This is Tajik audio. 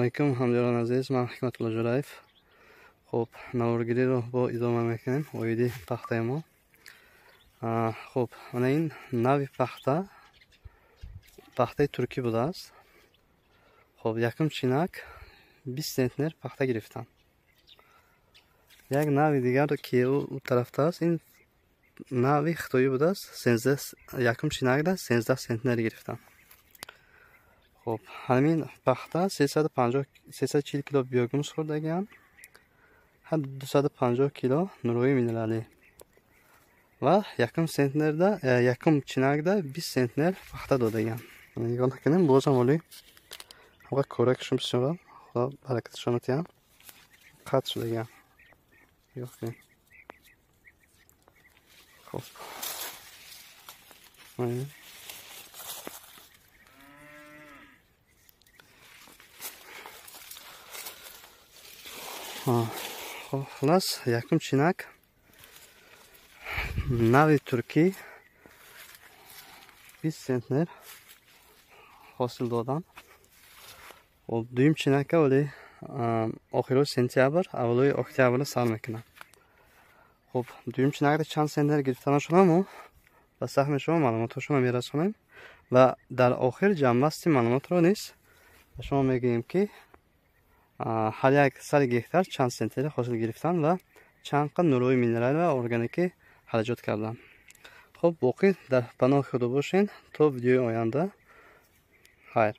Алайкум, ҳамдиёрони азиз, ман Ҳикматулло Ҷураев. Хуб, наворгириро бо идома мекунем оиди пахтаи мо. Хуб, мана ин нави пахта, пахтаи туркӣ будааст. Хуб, якум чинак 20 центнер пахта гирифтам. Як нави дигар, ки ӯ тарафта аст, ин нави хитоӣ будааст, якум чинакда 13 центнер гирифтам. Хуб, ҳамин пахта 340 кило биогумус хӯрдагиам, 250 кило нурҳои минералӣ ва якум центнерда, якум чинакда 20 центнер пахта додагиам. Нигоҳ накунем, бозам оли ҳамқа коракшон бисёрам, худо баракаташон диҳам, қатъ шудагиам. Нигоҳ кунем. Хуб, хулас, якум чинак нави туркӣ 20 центнер ҳосил додам. Хуб, дуюм чинака вале охирои сентябр, аввалои октябрда сар мекунам. Хуб, дуюм чинакда чанд центнер гирифтанашонаму ба саҳми шумо маълумотҳошонро мерасонем ва дар охир ҷамъбасти маълумотро низ ба шумо мегӯем, ки ҳар як сари гектар чанд центнер ҳосил гирифтан ва чанд қад нурҳои минералӣ ва органикӣ хараҷот кардан. Хуб, боқӣ дар паноҳи худо бошед то видеои оянда. Хайр.